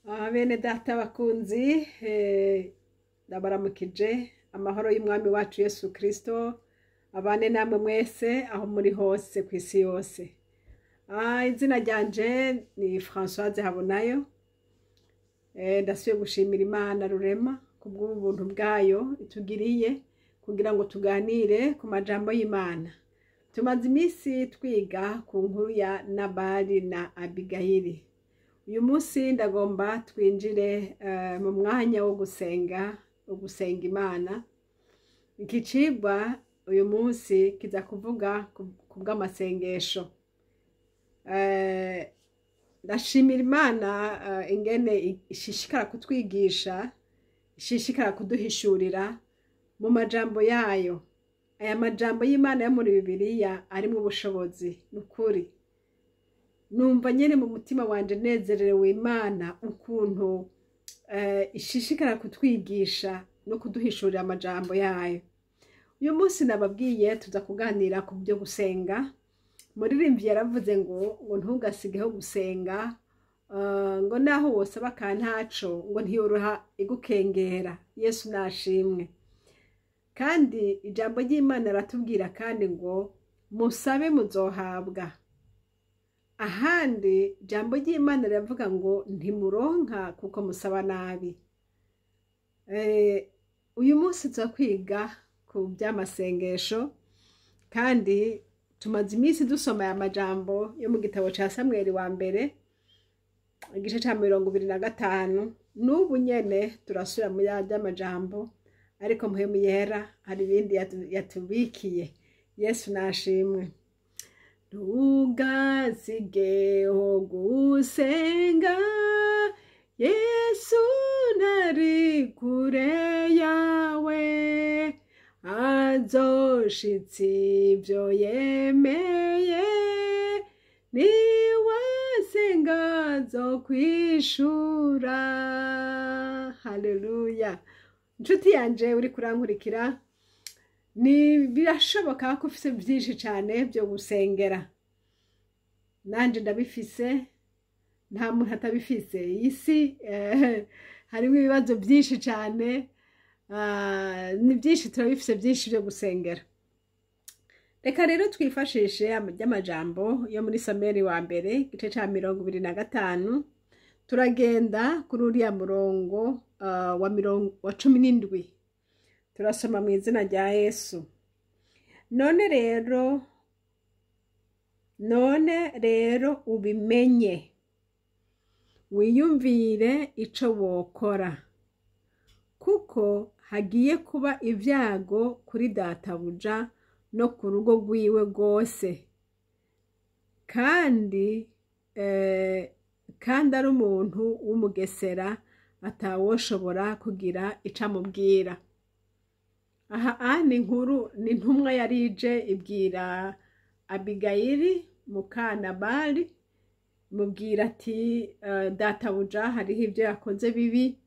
Bene data bakunzi, ndabaramukije amahoro y'Umwami wacu Yesu Kristo abane namwe mwese aho muri hose ku isi yose. Izina ryanje ni Françoise Habonayo. Ndasubiye gushimira Imana Rurema kubw'ubuntu bwayo itugiriye kugira ngo tuganire ku majambo y'Imana. Tumaze iminsi twiga ku nkuru ya Nabali na Abigayili. Uyu munsi ndagomba twinjire mu mwanya wo gusenga, wo gusenga Imana. Iki cigwa uyu munsi kiza kuvuga ku bw'amasengesho. Ndashimira Imana ingene ishishikara kutwigisha, ishishikara kuduhishurira mu majambo yayo. Aya majambo y'Imana yo muri Bibiliya arimwo ubushobozi, ni ukuri. Numva nyene mu mutima wanje nezerewe Imana ukuntu ishishikara kutwigisha no kuduhishurira amajambo yayo. Uyu munsi nababwiye tuza kuganira ku byo gusenga. Muririmbyi yaravuze ngo ntugasigeho gusenga, ngo naho wosaba akantaco ngo ntiyoroha igukengera. Yesu nashimwe. Kandi ijambo ry'Imana riratubwira kandi ngo musabe muzohabwa. Ahandi ijambo ry'Imana riravuga ngo ntimuronka kuko musaba nabi. Uyu munsi tuza kwiga ku by'amasengesho, kandi tumaze iminsi dusoma aya majambo yo mu gitabo ca Samweli wa mbere igice ca 25. N'ubu nyene turasubira muri ya by'amajambo, ariko Mpwemu Yera hari ibindi yatubikiye. Yesu nashimwe. Ntugasigeho gusenga, Yesu ntari kure yawe, azoshitsa ivyo yemeye, niwasenga azokwishura. Haleluya. Nshuti yanje uri kurankurikira, ni birashoboka ko ufise vyinshi cane vyo gusengera. Nanje ndabifise, nta muntu atabifise. Iyi si harimwo ibibazo vyinshi cane, ni vyinshi, turabifise vyinshi vyo gusengera. Reka rero twifashishe ry'amajambo yo muri Samweli wa mbere igice ca 25, turagenda kuri uriya murongo wa 17. Turasoma mu izina rya Yesu. None rero ubimenye, wiyumvire ico wokora, kuko hagiye kuba ibyago kuri databuja no ku rugo rwiwe rwose, kandi ari umuntu w'umugesera atawoshobora kugira ico amubwira. Aha ni inkuru, ni intumwa yari ije ibwira Abigayili muka Nabali, mubwira ati databuja hariho ibyo yakoze bibi,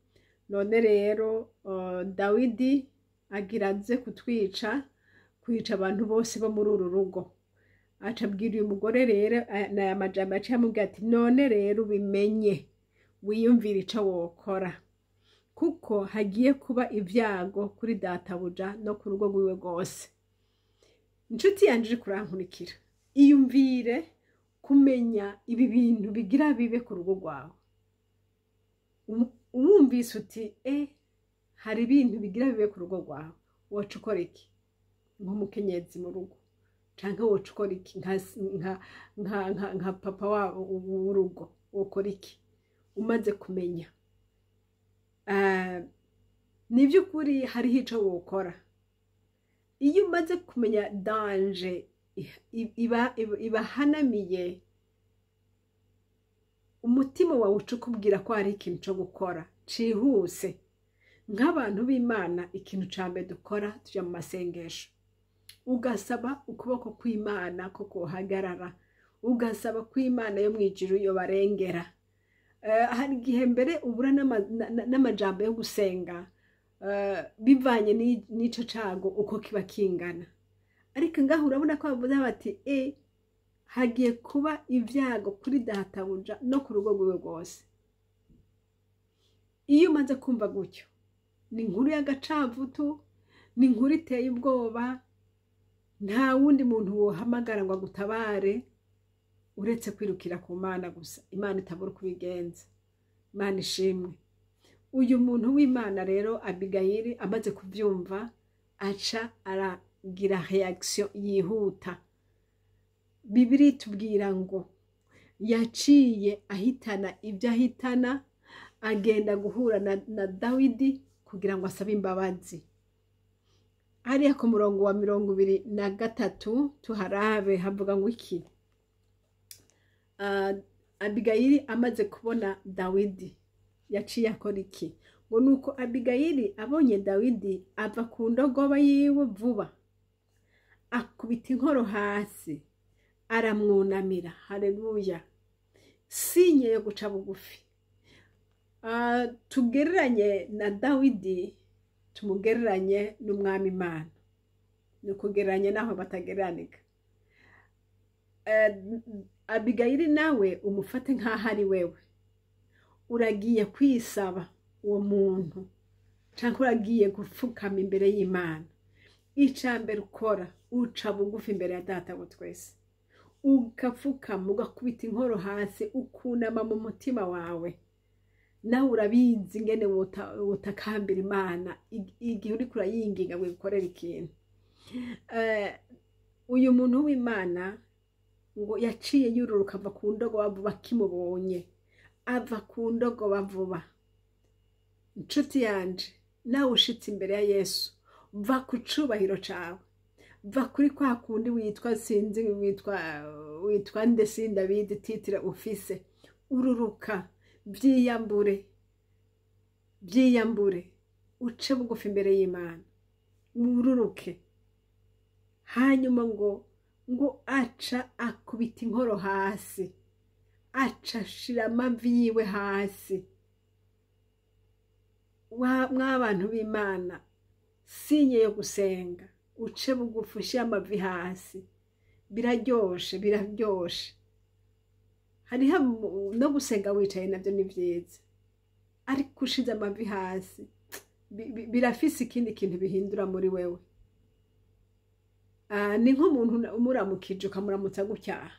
none rero Dawidi agira aze kutwica, kwica abantu bose bo muri uru rugo. Aca abwira uyu mugore rero n'aya majambo yaciye amubwira ati none rero ubimenye, wiyumvire ico wokora, kuko hagiye kuba ibyago kuri databuja no ku rugo rwiwe rwose. Inshuti yanje iri kurankurikira, iyumvire kumenya ibi bintu bigira bibe ku rugo rwawe. Wumvise uti hari ibintu bigira bibe ku rugo rwawe, woca ukora iki nk'umukenyezi mu rugo, canke woca ukora iki nka papa w'urugo, wokora iki umaze kumenya? Ni by'ukuri hariho ico wokora iyo umaze kumenya danger ibahanamiye. Umutima wawe uca ukubwira ko hari ikintu co gukora cihuse. Nk'abantu b'Imana, ikintu ca mbere dukora, tuja mu masengesho, ugasaba ukuboko kw'Imana ko kohagarara, ugasaba ko Imana yo mw'ijuru yobarengera. Hari igihe mbere ubura n'amajambo yo gusenga, bivanye n'ico cago uko kiba kingana. Ariko ngaho urabona ko bavuze bati hagiye kuba ibyago kuri databuja no ku rugo rwiwe rwose. Iyo umaze kumva gutyo, ni inkuru y'agacavutu, ni inkuru iteye ubwoba. Nta wundi muntu wohamagara ngo agutabare uretse kwirukira ku Mana gusa. Imana itabura uko ibigenza. Imana ishimwe. Uyu muntu w'Imana rero Abigayili amaze kubyumva, aca aragira réaction yihuta. Bibiri itubwira ngo yaciye ahitana ibyo ahitana, agenda guhura na Dawidi kugira ngo asabe imbabazi. Hariya ku murongo wa 23 tuharabe, havuga ngo iki? Abigayili amaze kubona Dawidi yaciye akora iki? Ngo nuko Abigayili abonye Dawidi, ava ku ndogoba yiwe vuba, akubita inkoro hasi, aramwunamira. Haleluya! Signe yo guca bugufi. Tugereranye na Dawidi, tumugereranye n'Umwami Imana. Ni ukugereranya naho batagereranika. Abigayili nawe umufate nk'aho ari wewe uragiye kwisaba uwo muntu cyangwa uragiye gupfukama imbere y'Imana. Icya mbere ukora, uca bugufi imbere ya Data wa twese, ugapfukama, ugakubita inkoro hasi, ukunama mu mutima wawe. Nawe urabizi ingene wotakambira Imana igihe uriko urayinginga ngo igukorere ikintu. Uyu muntu w'Imana ngo yaciye yururuka ava ku ndogoba vuba. Akimubonye ava ku ndogoba vuba. Inshuti yanje, nawe ushitse imbere ya Yesu, va ku cubahiro cawe, va kuri kwa kundi witwa, sinzi witwa nde, sindabizi titre ufise. Ururuka, vyiyambure, vyiyambure, uce bugufi imbere y'Imana, wururuke. Hanyuma ngo aca akubita inkoro hasi, aca ashira amavi yiwe hasi. Mw'abantu b'Imana, signe yo gusenga, uce bugufi, ushire amavi hasi, biraryoshe, biraryoshe. Hariho no gusenga wicaye, navyo ni vyiza, ariko ushize amavi hasi birafise ikindi kintu bihindura muri wewe. Ni nk'umuntu umuramukije, ukamuramutsa gutya,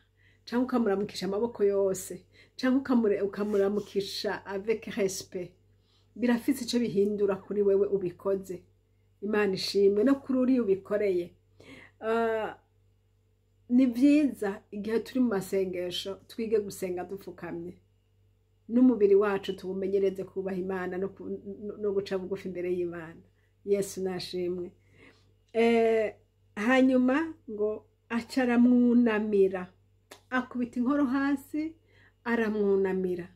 cyangwa ukamuramukisha amaboko yose, cyangwa ukamuramukisha avec respect, birafise icyo bihindura kuri wewe ubikoze. Imana ishimwe, no kuri uriya ubikoreye. Ni byiza igihe turi mu masengesho twige gusenga dupfukamye, n'umubiri wacu tuwumenyereze kubaha Imana no guca bugufi imbere y'Imana. Yesu nashimwe. Hanyuma ngo aca aramwunamira, akubita inkoro hasi, aramwunamira.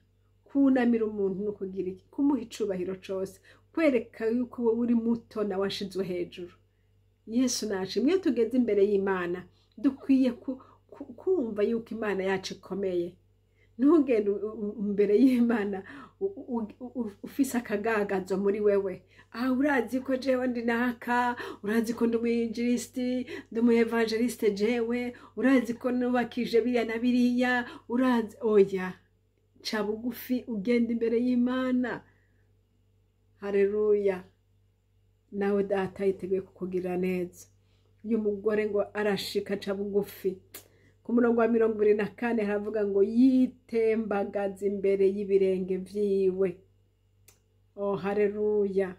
Kunamira umuntu ni ukugira iki? Kumuha icubahiro cose, kwereka yuko wowe uri muto nawe ashizwe hejuru. Yesu nashimwe. Iyo tugeze imbere y'Imana dukwiye kumva yuko Imana yacu ikomeye. Ntugende imbere y'Imana ufise akagagazo muri wewe. Aha urazi ko jewe ndi naka, urazi ko ndi umuyinjilisiti, ndi umu évangéliste, jewe urazi ko nubakije biriya na biriya, urazi. Oya, ca bugufi ugenda imbere y'Imana. Hareruya! Nawe Data yiteguye kukugirira neza. Uyu mugore ngo arashika aca bugufi. Ku murongo wa 24 haravuga ngo yitembagaza imbere y'ibirenge vyiwe. Oh, hareruya!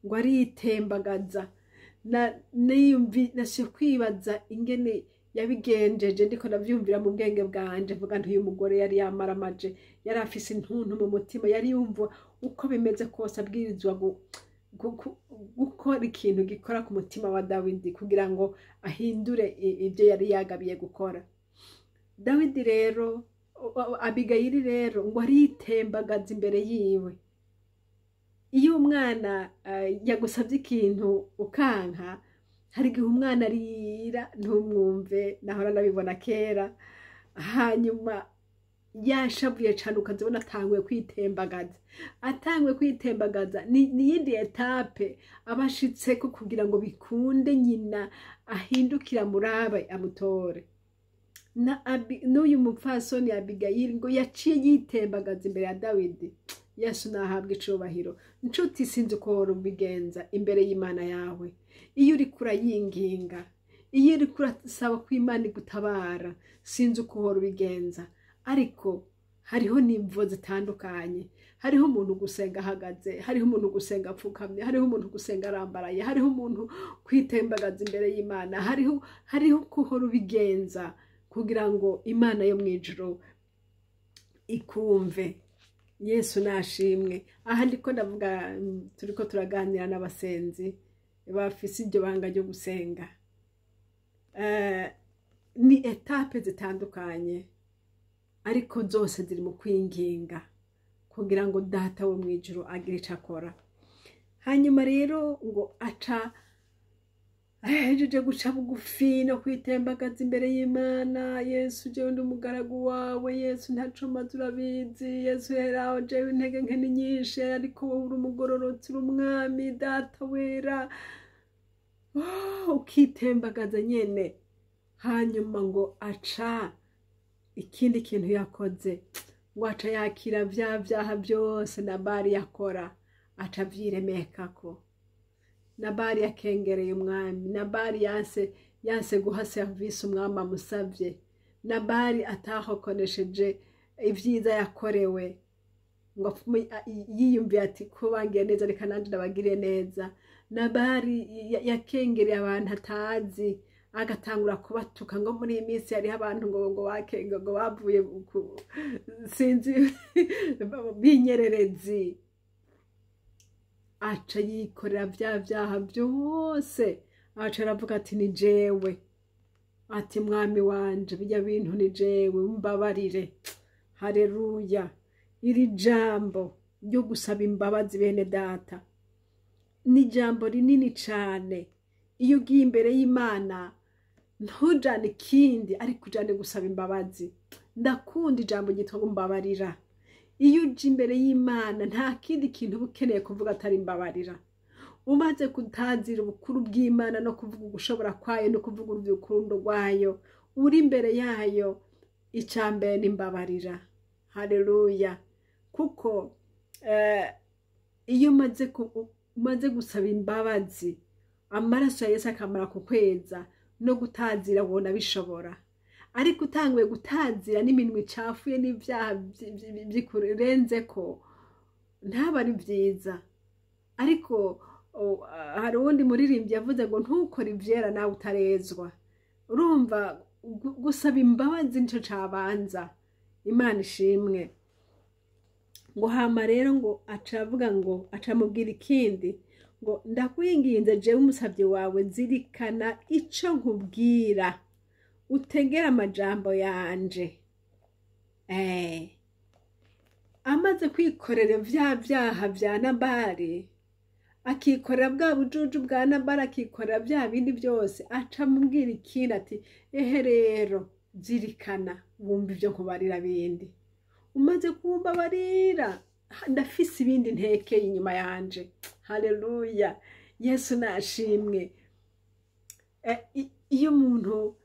Ngo aritembagaza. Nasiye kwibaza ingene yabigenjeje, ndiko ndavyumvira mu bwenge bwanje, mvuga nti uyu mugore yari yamaramaje, yari afise intuntu mu mutima, yari yumva uko bimeze kose abwirizwa gukora ikintu gikora ku mutima wa Dawidi kugira ngo ahindure ibyo yari yagabiye gukora. Dawidi rero, Abigayili rero ngo aritembagaza imbere yiwe. Iyo umwana yagusabye ikintu ukanka, hari igihe umwana arira ntumwumve, nahora nabibona kera. Hanyuma yashavuye cyane, ukazibona atanguye kwitembagaza. Atanguye kwitembagaza ni iyindi étape aba ashitseko kugira ngo bikunde nyina ahindukira murabe amutore. N'uyu mupfasoni Abigayili ngo yaciye yitembagaza imbere ya Dawidi. Yesu nahabwa icubahiro. Nshuti, sinzi uko wora ubigenza imbere y'Imana yawe. Iyo uriko urayinginga, iyo uriko urasaba ko Imana igutabara, sinzi uko uhora ubigenza, ariko hariho n'imvo zitandukanye. Hariho umuntu gusenga ahagaze, hariho umuntu gusenga apfukamye, hariho umuntu gusenga arambaraye, hariho umuntu kwitembagaza imbere y'Imana, hariho uko uhora ubigenza kugira ngo Imana yo mu ijuru ikumve. Yesu nashimwe. Aha ndiko ndavuga, turiko turaganira n'abasenzi bafise iryo banga ryo gusenga. Ni étapes zitandukanye, ariko zose ziri mu kwinginga kugira ngo Data wo mu ijuru agire ico akora. Hanyuma rero ngo aca ahejeje guca bugufi no kwitembagaza imbere y'Imana: "Yesu, jewe ndi umugaragu wawe. Yesu, ntaco maze, urabizi. Yesu, heraho jewe intege nke ni nyinshi, ariko wowe uri umugororotsi, uri umwami, Data wera." Oh, ukitembagaza nyene. Hanyuma ngo aca ikindi kintu yakoze, ngo aca yakira vya vyaha byose Nabali yakora, aca avyiremekako. Nabali yakengereye umwami, Nabali yanse guha serivisi umwami amusavye, Nabali atahokonesheje ivyiza yakorewe, ngo yiyumviye ati: "Ko bangiye neza, reka nanje ndabagire neza." Nabali yakengereye abantu atazi, agatangura kubatuka. Ngo muri iyi minsi hariho abantu ngo bakenga, ngo bavuye sinzi binyererezi. Aca yikorera vya vyaha byose, aca aravuga ati: "Ni jewe." Ati: "Mwami wanje, bijya bintu ni jewe, mbabarire." Hareruya! Iri jambo ryo gusaba imbabazi, bene Data, ni ijambo rinini cane. Iyo ugiye imbere y'Imana, ntujane ikindi, ariko ujane gusaba imbabazi. Ndakunda ijambo ryitwa ngo "mbabarira". Iyo uje imbere y'Imana, nta kindi kintu uba ukeneye kuvuga atari "mbabarira". Umaze kutazira ubukuru bw'Imana no kuvuga ugushobora kwayo no kuvuga urukundo rwayo, uri imbere yayo, icya mbere ni "mbabarira". Haleluya! Kuko iyo umaze gusaba imbabazi, amaraso ya Yesu akamara kukweza, no gutazira ubona bishobora. Ariko utanguye gutazira n'iminwa icafuye n'ibyaha bikurenze ko, ntaba ari byiza. Ariko hari uwundi muririmbyi yavuze ngo: "Ntukore ivyera nawe utarezwa." Urumva, gusaba imbabazi nico cabanza. Imana ishimwe. Ngo hama rero ngo aca avuga, ngo aca amubwira ikindi, ngo: "Ndakwinginze jewe umusavyi wawe, zirikana ico nkubwira, utegere amajambo yanje." Amaze kwikorera vya vyaha vya Nabali, akikorera bwa bujuju bwa Nabali, akikorera bya bindi byose, aca amubwira ikindi ati: "Ehe rero, zirikana wumva ibyo nkubarira bindi. Umaze kumbabarira, ndafise ibindi ntekeye inyuma yanje." Haleluya! Yesu nashimwe. Iyo umuntu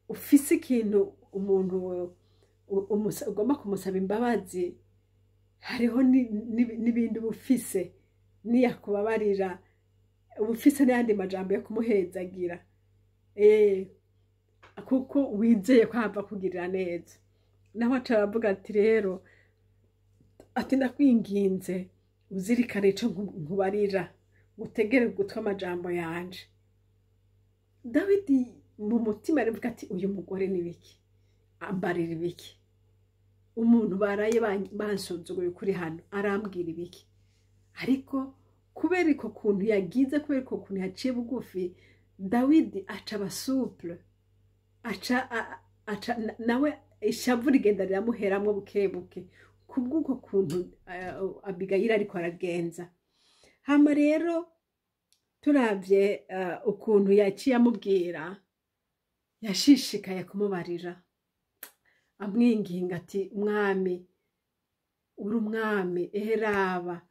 ufise ikintu, umuntu ugomba kumusaba imbabazi, hariho n'ibindi uba ufise niyakubabarira, uba ufise n'ayandi majambo yo kumuhezagira, kuko wizeye ko hava kugirira neza. Naho aca aravuga ati rero, ati: "Ndakwinginze uzirikane ico nkubarira, utegere ugutwi amajambo yanje." Dawidi mu mutima aravuga ati: "Uyu mugore ni biki? Ambarira ibiki? Umuntu baraye bansuzuguye kuri hano arambwira ibiki?" Ariko kubera iko kuntu yagize, kubera iko kuntu yaciye bugufi, Dawidi aca aba souple, aca aca nawe ishavu rigenda riramuheramwo buke buke kubw'uko kuntu Abigayili ariko aragenza. Hama rero turavye ukuntu yaciye amubwira, yashishikaye kumubarira, amwinginga ati: "Mwami, uri umwami, eheraba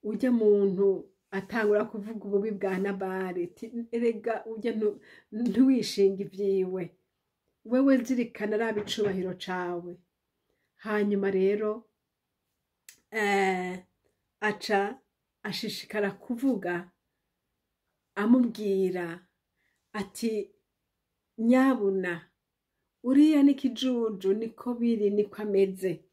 ujya muntu atangura kuvuga ububi bwa Nabali. Erega ujya ntiwishinga ibyiwe, wewe zirikana, araba icubahiro cawe." Hanyuma rero Aca ashishikara kuvuga amubwira ati nyabuna uriya n'ikijuju, niko biri, niko ameze.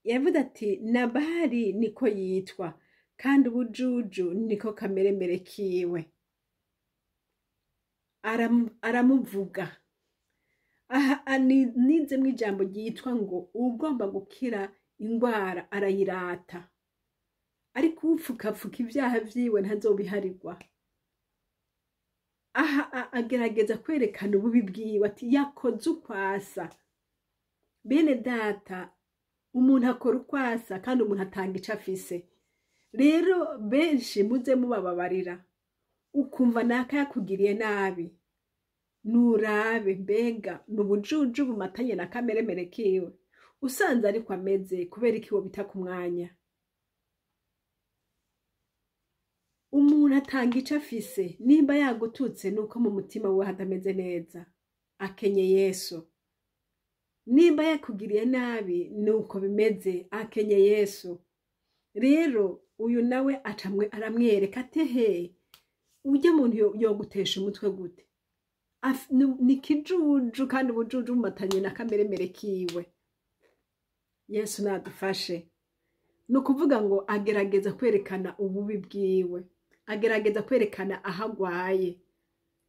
Yavuze ati Nabali niko yitwa, kandi ubujuju niko kameremere kiwe. Aramuvuga aha nizemwo ijambo ryitwa ngo ugomba gukira ingwara arayirata, ariko upfukapfuka ibyaha vyiwe ntazobiharirwa. Aha agerageza kwerekana ububi bwiwe, ati yakoze ukwasa. Bene data, umuntu akora ukwasa kandi umuntu atanga ico afise. Rero benshi muze mubababarira, ukumva naka yakugiriye nabi, nurabe mbega ni ubujuju bumatanye na kameremere kiwe. Usanze ariko ameze, kubera iki wobita ku mwanya? Umuntu atanga ico afise. Nimba yagututse nuko mu mutima wiwe hatameze neza, akenye Yesu. Nimba yakugiriye nabi nuko bimeze, akenye Yesu. Rero uyu nawe acamwe aramwereka ati he, ujya muntu yogutesha umutwe gute? Ni kijuju kandi ubujuju bumatanye na kameremere kiwe. Yesu nadufashe. Ni ukuvuga ngo agerageza kwerekana ububi bwiwe, agerageza kwerekana aho agwaye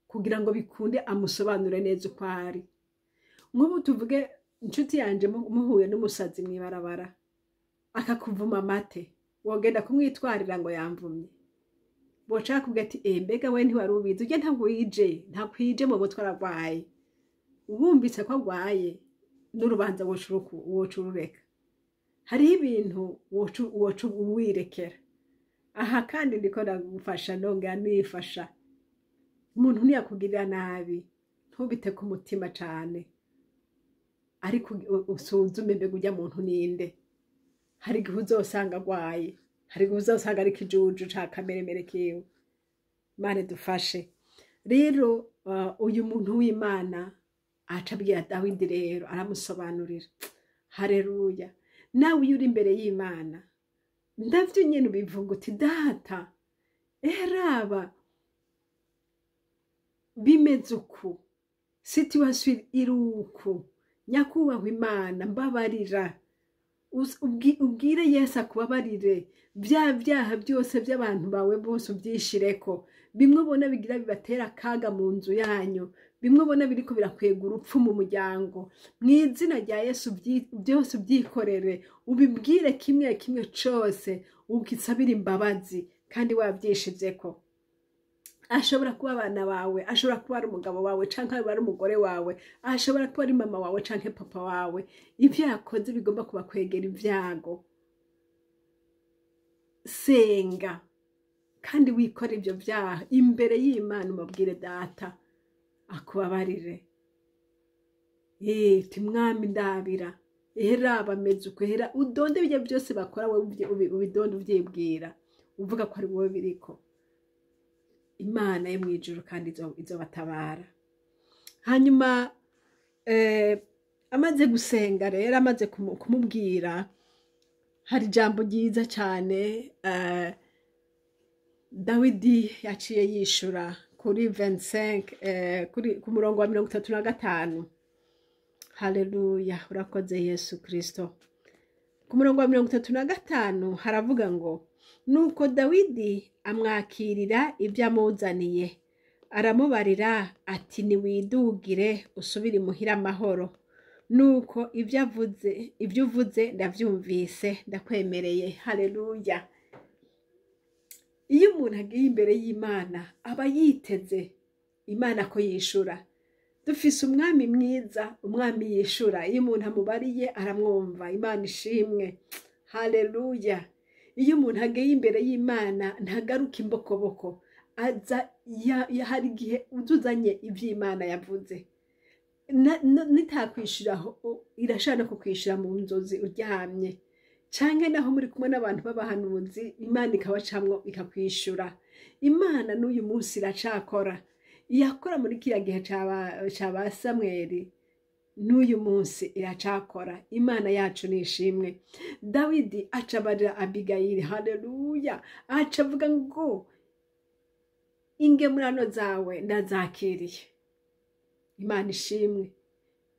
kugira ngo bikunde amusobanure neza uko ari. Nk'ubu tuvuge inshuti yanje muhuye n'umusazi mw'ibarabara akakuvuma amate, wogenda kumwitwarira ngo yamvumye? Boca bakubwira ati mbega we ntiwari ubizi, ujya ntakwije, ntakwije mu mutwe aragwaye. Wumvise ko agwaye n'urubanza woca urureka. Hariho ibintu woca uwirekera. Aha kandi ndiko ndagufasha nongera nifasha. Umuntu ntiyakugirira nabi ntubite ku mutima cane, ariko usuzume mbega urya muntu ninde. Hari igihe uzosanga agwaye, hari igihe uzosanga ari ikijuju ca kameremere kiwe. Imana idufashe. Rero uyu muntu w'Imana aca abwira Dawidi, rero aramusobanurira. Haleluya. Nawe iyo uri imbere y'Imana ndavyo nyene ubivuga uti data, raba bimeze uku, situation iri uku, nyakubahwa Imana mbabarira. Ubwire Yesu akubabarire bya byaha byose by'abantu bawe bose, ubyishireko. Bimwe ubona bigira bibatera akaga mu nzu yanyu, bimwe ubona biriko birakwega urupfu mu muryango, mu izina rya Yesu byose ubyikorere, ubibwire kimwe kimwe cose, ukisabire imbabazi kandi wabyishizeko. Ashobora kuba abana bawe, ashobora kuba ari umugabo wawe canke ari umugore wawe, ashobora kuba ari mama wawe canke papa wawe. Ivyo yakoze bigomba kubakwegera ivyago. Senga kandi wikore ivyo vyaha imbere y'Imana, umubwire data akubabarire. Ti mwami ndabira, raba ameze uko, hera udonde ibyo byose bakora, wewe ubidonde uvyibwira, uvuga ko ari wowe biriko. Imana yo mwijuru kandi izobatabara. Hanyuma amaze gusenga rero, amaze kumubwira, hari ijambo ryiza cyane Dawidi yaciye yishura kuri 25, kuri ku murongo wa 35. Haleluya, urakoze Yesu Kristo. Ku murongo wa 35 haravuga ngo nuko Dawidi amwakirira ibyo amuzaniye, aramubarira ati niwidugire usubire imuhira amahoro. Nuko ibyo uvuze ndavyumvise, ndakwemereye. Haleluya. Iyo umuntu agiye imbere y'Imana aba yiteze Imana ko yishura. Dufise umwami mwiza, umwami yishura. Iyo umuntu amubariye aramwumva. Imana ishimwe. Haleluya. Iyo umuntu agiye imbere y'Imana ntagaruka imbokoboko, aza hari igihe uzuzanye ivy'Imana yavuze. Nitakwishuraho, irashobora no kukwishura mu nzozi uryamye, canke naho muri kumwe n'abantu b'abahanuzi, Imana ikabacamwo ikakwishura. Imana n'uyu munsi iracakora. Yakora muri kiriya gihe ca ba Samweli N'uyu munsi iracakora. Imana yacu ni ishimwe. Dawidi acabarira Abigayili, haleluya, aca avuga ngo ingemurano zawe ndazakiriye. Imana ishimwe.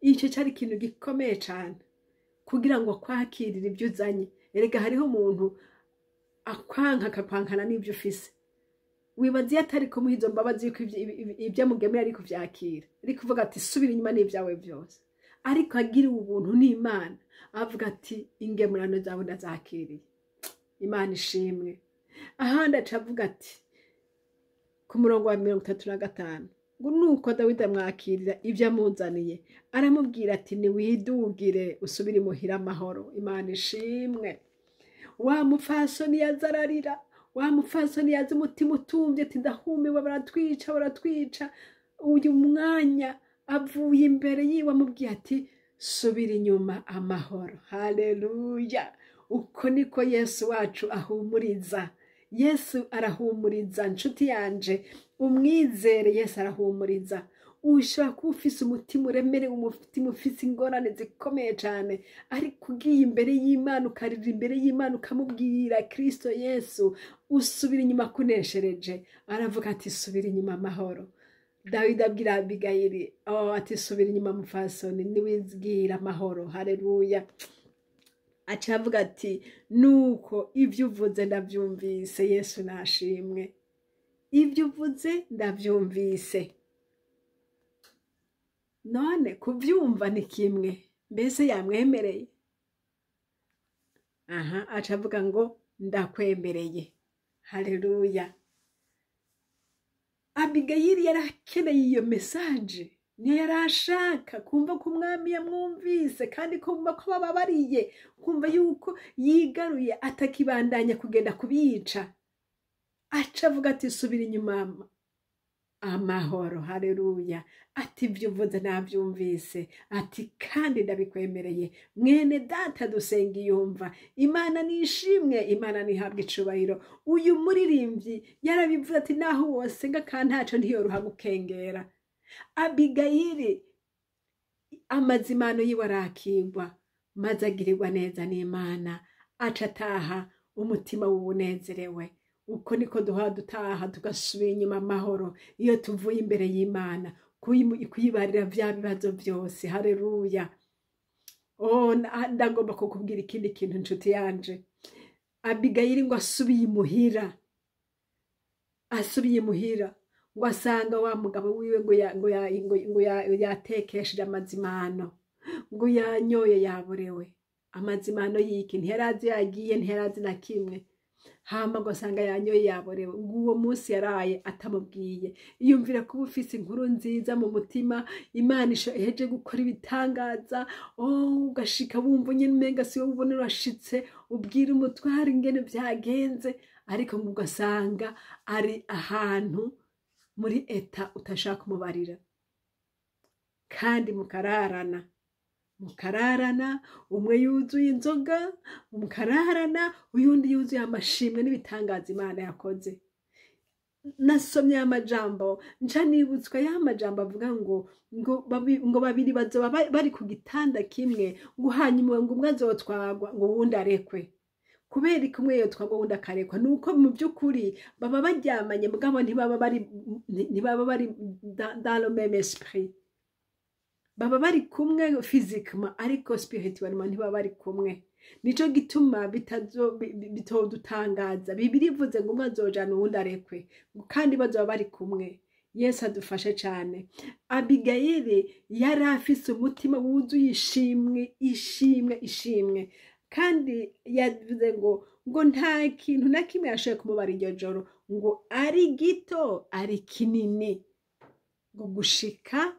Icyo cyari ikintu gikomeye cyane kugira ngo kwakirire ibyo uzanye. Erega hariho umuntu akwanka akakwankana n'ibyo ufise. Wibaza iyo atari kumuha izo mbabazi yuko ibyo amugemura ari kuvyakira, ari kuvuga ati subira inyuma n'ibyawe byose. Ariko agiriwe ubuntu n'Imana avuga ati ingemurano zawe ndazakiriye. Imana ishimwe. Ahandi aca avuga ati ku murongo wa 35 ngo nuko Dawidi amwakirira ibyo amuzaniye, aramubwira ati niwidugire usubire imuhira amahoro. Imana ishimwe. Wa mupfasoni yaza ararira, wa mupfasoni yaza umutima utumvye ati ndahumiwe, baratwica, baratwica. Uyu mwanya avuye imbere yiwe amubwiye ati subira inyuma amahoro. Haleluya. Uko niko Yesu wacu ahumuriza. Yesu arahumuriza, nshuti yanje, umwizere. Yesu arahumuriza. Ushobora kuba ufise umutima uremerewe, umutima ufise ingorane zikomeye cyane, ariko ugiye imbere y'Imana, ukarira imbere y'Imana, ukamubwira Kristo Yesu, usubira inyuma akuneshereje. Aravuga ati subira inyuma amahoro. Dawidi abwira Abigayili, oh, ati subira inyuma mupfasoni, niwizgira amahoro. Haleluya. Aca avuga ati nuko ibyo uvuze ndabyumvise. Yesu nashimwe. Ibyo uvuze ndabyumvise. None kubyumva ni kimwe, mbese yamwemereye? Aha aca avuga ngo ndakwemereye. Haleluya. Abigayili yarakeneye iyo message, niyo yari ashaka kumva ko umwami yamwumvise, kandi kumva ko bababariye, kumva yuko yigaruye atakibandanya kugenda kubica. Aca avuga ati subira inyuma amahoro. Haleluya. Ati ibyo uvuze nabyumvise, ati kandi ndabikwemereye. Mwene data dusenga iyumva, Imana nishimwe, Imana nihabwe icubahiro. Uyu muririmbyi yarabivuze ati naho wosenga kandi ntaco ntiyoroha gukengera. Abigayili amazimano yiwe arakigwa, maze agirirwa neza n'Imana, aca ataha umutima w'ubunezerewe. Uko niko duhora dutaha tugasubira inyuma amahoro iyo tuvuye imbere y'Imana, kuyibarira vya bibazo byose. Haleluya. Oh, ndagomba kukubwira ikindi kintu nshuti yanje. Abigayili ngo asubiye imuhira, asubiye imuhira ngo asanga wa mugabo wiwe ngo yatekesheje amazimano, ngo yanyoye yaborewe. Amazimano y'iki? Ntiyarazi yagiye, ntiyarazi na kimwe. Hama ngo asanga yanyoye yaborewe. Ngo uwo munsi yaraye atamubwiye. Iyumvira kuba ufise inkuru nziza mu mutima, Imana iheje gukora ibitangaza, oh, ugashika wumva nyene umenga si wowe ubona urashitse, ubwira umutware ingene vyagenze, ariko ngo ugasanga ari ahantu muri eta utashaka kumubarira, kandi mukararana, mukararana, umwe yuzuye inzoga, mukararana, uyundi yuzuye amashimwe n'ibitangaza Imana yakoze. Nasomye amajambo nca nibutswa ya majambo avuga ngo babiri bazoba bari ku gitanda kimwe, ngo hanyuma ngo umwe azotwagwa ngo uwundi arekwe. Kubera ko umwe yotwagwa uwundi akarekwa, nuko mu by'ukuri baba baryamanye, mugabo ntibaba bari dans le même esprit. Baba bari kumwe physiquement, ariko spirituellement ntibaba bari kumwe. Nico gituma bitodutangaza Bibiliya ivuze ngo umwe azojana uwundi arekwe, kandi bazoba bari kumwe. Yesu adufashe cyane. Abigayili yari afise umutima wuzuye ishimwe, ishimwe, ishimwe, kandi yavuze ngo nta kintu na kimwe yashoboye kumubara iryo joro, ngo ari gito ari kinini, ngo gushika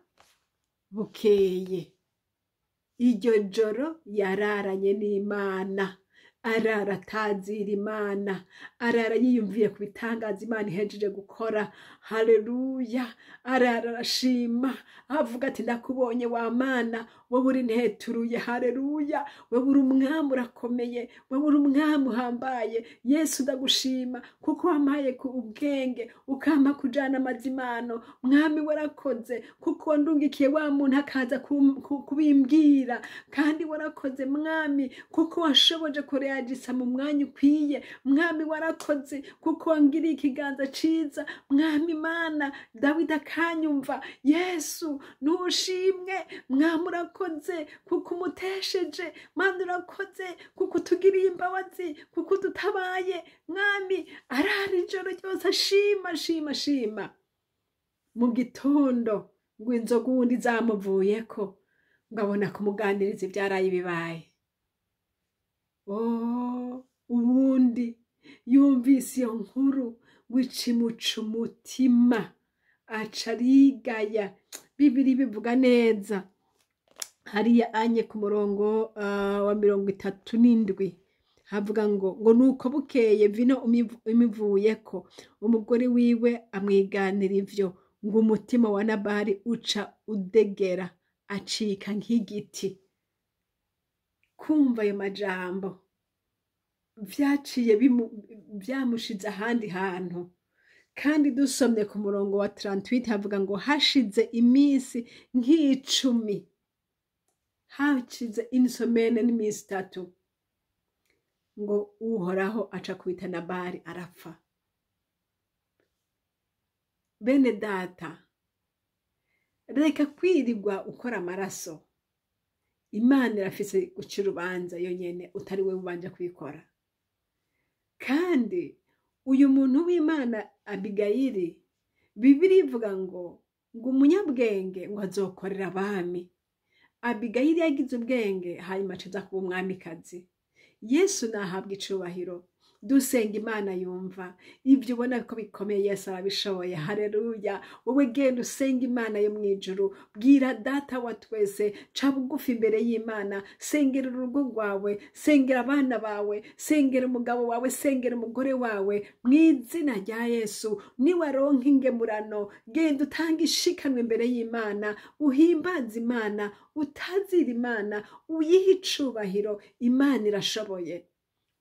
bukeye. Iryo joro yararanye n'Imana. Arara atazira Imana, arara yiyumviye ku bitangaza Imana ihejeje gukora. Haleluya! Arara arashima, avuga ati ndakubonye wa Mana, wowe uri nteturuye. Haleluya! Wowe uri umwami urakomeye, wowe uri umwami uhambaye. Yesu ndagushima kuko wampaye ku ubwenge, ukampa kujana amazimano. Mwami warakoze kuko wandungikiye wa muntu akaza kubimbwira, kandi warakoze Mwami kuko washoboje kureyagisa mu mwanya ukwiye. Mwami warakoze kuko wangiriye ikiganza ciza. Mwami Mana, Dawidi akanyumva. Yesu nushimwe. Mwami urakoze kuko umutesheje. Mana urakoze kuko utugiriye imbabazi, kuko udutabaye. Mwami arara ijoro ryose ashima ashima ashima. Mu gitondo ngo inzoga uwundi zamuvuyeko, ngo abona kumuganiriza ivyaraye bibaye. Oh, uwundi yumvise iyo nkuru ngo icimuca umutima, aca arigaya. Bibiri bivuga neza hariya anye ku murongo wa 37 havuga ngo nuko bukeye vino imivuyeko, umugore wiwe amwiganira ivyo, ngo umutima wa Nabali uca udegera, acika nk'igiti. Kumva ayo majambo vyaciye vyamushize ahandi hantu. Kandi dusomye ku murongo wa 38 havuga ngo hashize iminsi nk'icumi, hashize insomene n'iminsi 3, ngo Uhoraho aca kubita Nabali arapfa. Bene data, reka kwirirwa ukora amaraso. Imana irafise guca urubanza yonyene, utari wewe ubanje kubikora. Kandi uyu muntu w'Imana Abigayili, Bibiliya ivuga ngo umunyabwenge ngo azokorera abami. Abigayili yagize ubwenge, hanyuma aca kuba umwamikazi. Yesu nahabwa icubahiro. Dusenga Imana yumva ibyo ubona ko bikomeye, Yesu arabishoboye. Haleluya! Wowe genda usenga Imana yo mw'ijuru, bwira data wa twese, ca bugufi imbere y'Imana, sengera urugo rwawe, sengera abana bawe, sengera umugabo wawe, sengera umugore wawe mw'izina rya Yesu. Niwaronka ingemurano, genda utange ishikanwe imbere y'Imana, uhimbaze Imana, utazira Imana, uyihe icubahiro. Imana irashoboye.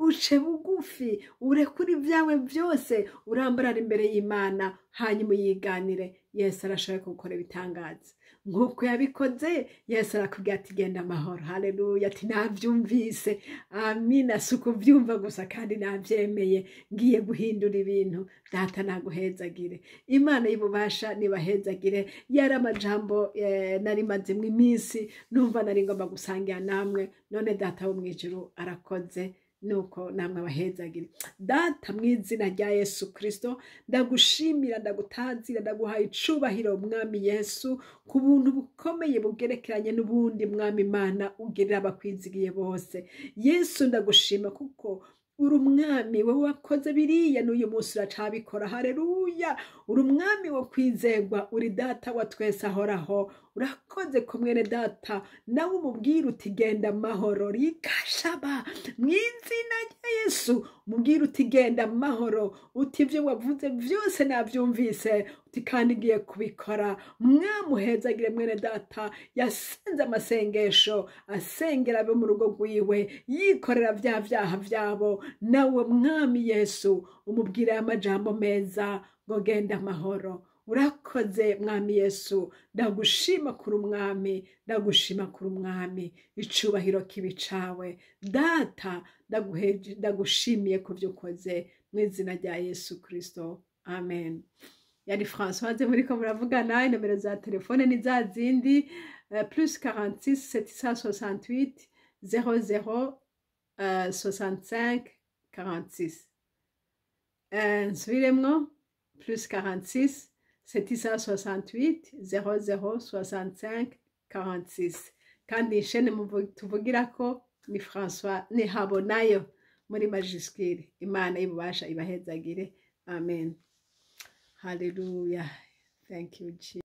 Uce bugufi, urekure ibyawe byose, urambarara imbere y'Imana, hanyuma uyiganire. Yesu arashoboye gukora ibitangaza nk'uko yabikoze. Yesu arakubwira ati genda amahoro. Haleluya! Ati navyumvise. Amina. Si ukuvyumva gusa, kandi navyemeye, ngiye guhindura ibintu. Data naguhezagire. Imana y'ububasha nibahezagire. Yari amajambo nari mazimwe iminsi numva nari ngomba gusangira namwe, none data wo mw'ijuru arakoze, nuko namwe abahezagire. Data mw'izina rya Yesu Kristo, ndagushimira, ndagutazira, ndaguhaye icubahiro Mwami Yesu ku buntu bukomeye bugerekeranye n'ubundi Mwami Imana ugirira abakwizigiye bose. Yesu ndagushima kuko uri umwami, wowe wakoze biriya n'uyu munsi uracabikora. Haleluya! Uri umwami wo kwizegwa, uri data wa twese ahoraho. Urakoze ku mwene data, nawe umubwira uti genda amahoro. Rikashaba mw'izina rya Yesu, umubwira uti genda amahoro, uti ibyo wavuze byose nabyumvise, uti kandi ngiye kubikora. Mwamuhezagire mwene data yasenze amasengesho, asengera abe mu rugo rwiwe, yikorera bya vyaha vyabo. Nawe Mwami Yesu umubwira amajambo meza ngo genda amahoro. Urakoze Mwami Yesu, ndagushima kuri umwami, ndagushima kuri umwami. Icubahiro kibi cawe Data, ndagushimiye ku byo ukoze mw'izina rya Yesu Kristo, amen. Yari Françoise muriko muravugana. Inomero za telefone ni za zindi, plus 46 768 00 65 46. Nsubiremwo, plus 46 768 00 65 46. Kandi ishene tuvugirako ni François ni Habonayo muri majuscule. Imana y'ububasha ibahezagire. Amen. Hallelujah. Thank you, Jesus.